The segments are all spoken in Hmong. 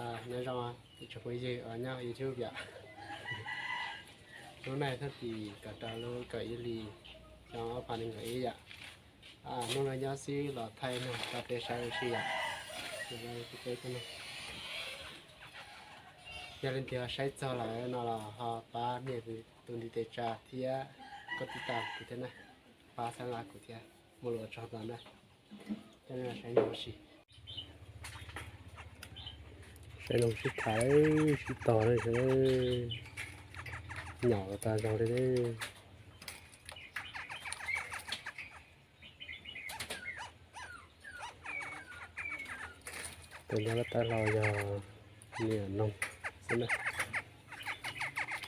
Nyob zoo ib tsoom phooj ywg uas nyob YouTube yom. Hnub no thaj tim kom rau lub kaum ib hlis xyoo ob phav nees nkaum ib yom. Hnub no nyob xwb los thaij no rau peb saib ua si yom. Yog leej twg ho saib txog lawm no los ho pab nias tus ntiv tes tsa thiab koj tib tas kuv thiab na, pab xab la kuv thiab, muaj lus ua tsaug ntau na. Coj nej los saib ua si. Saib no sib tham sib tog na, nyom tag zog li. Tus nyob lub taub hau yog me nyuam noog xwb na,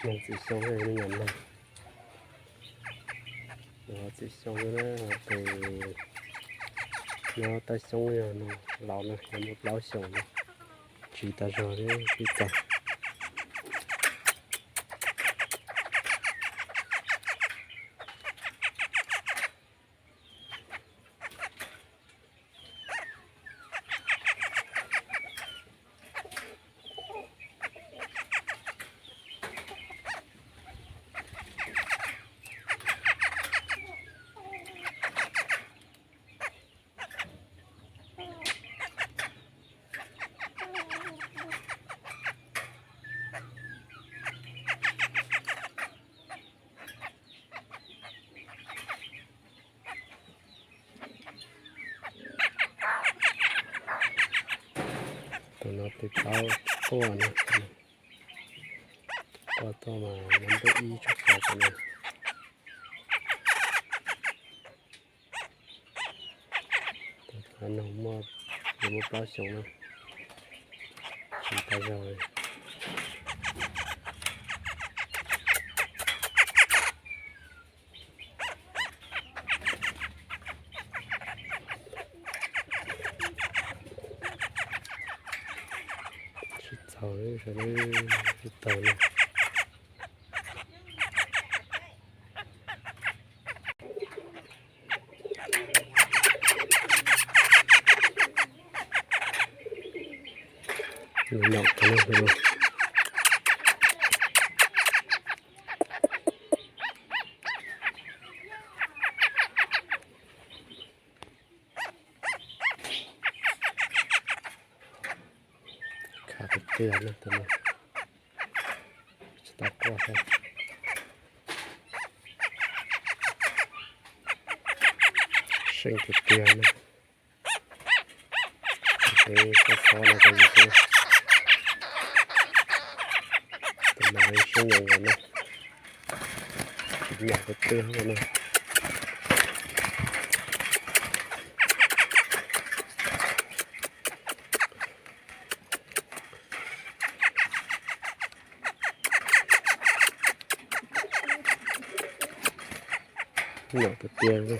noog txwm xyoo, me nyuam noog. Txwm xyoo na, tus nyob tab xyoob yog noog laus na, yog muaj plaub xyoos na, tsiv tas zog li sib txog. Tus no tus plaub tuaj na, tuaj tuaj mas nyob ntuj ib tsob qos tus no. Tus no muaj, muaj plaub xyoos na, tsiv tas zog li. Sib txog, sib txog na. Nws nyaum tag no. Khav tiag tiag na tus no, tsis tau quaj thiab. Seej tiag tiag na. Peb xob xob no rau yus xwb. Tus no seej nyoos nkaus na. Tsis nyam tiag tiag no. Nyaum tiag tiag li.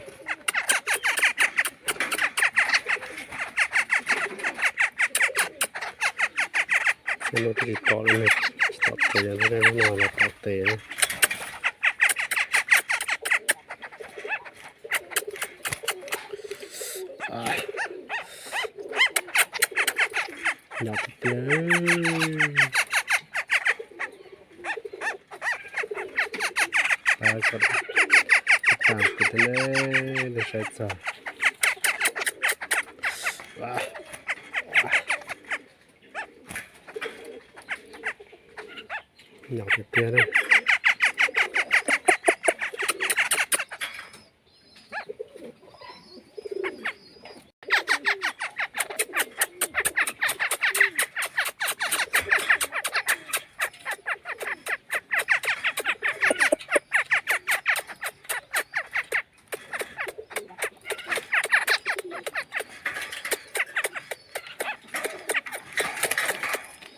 Nws twb tsis tom li, tsis tom tes, nws no los tom tes na. Nyaum tiag tiag. Pab kom tag kuv thiab ne, nej saib txog. Nyaum tiag tiag li.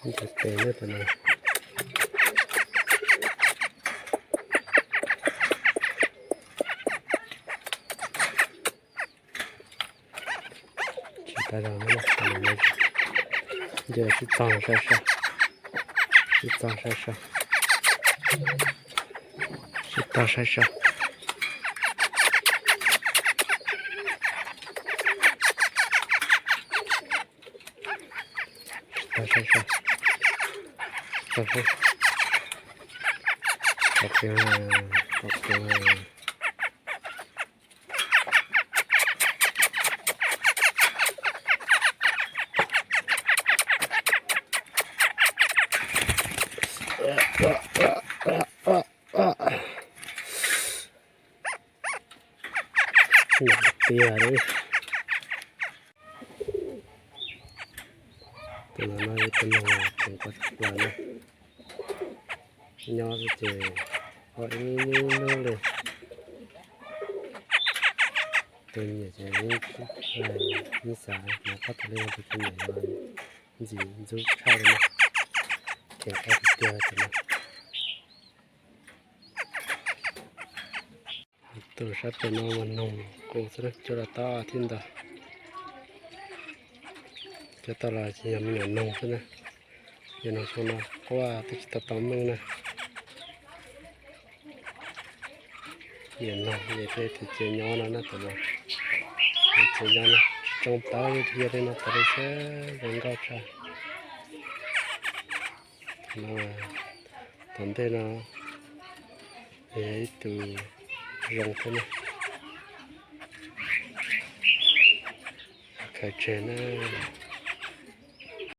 Ntshe tes nyob tus no. Tsis tas zog no, nce los sib txog saib saib. Sib txog saib saib. Sib txog saib saib. Sib txog saib saib. tag xwb. Qhov qees, qhov qees. Nyuam tiag li. Tus no no yog tus noog tseem qhuav tshaj plaws na. Nyob xwb ces ua ib hnub li. Tus nyiam ces yeej xav mas pab tus li tus nyiam no ntxim ntxub tshaj li na. Ces qab tiag tiag tus no. Tus sab pem no mas noog qus xwb, cov los tau thiab ntag. Cov tau los ces yog me nyuam noog xwb na. Yog noog xyoo no quaj twb tsis tau tau meej na. Niam noog es tej tus txiv nyob no na, tus no, tus txiv nyob no tsis tsoo tawv li dhia li no, tawv li xwb zoo nkauj tshaj. No, tom ntej no yog ib tug zoo thiab na. Khaws tseg na.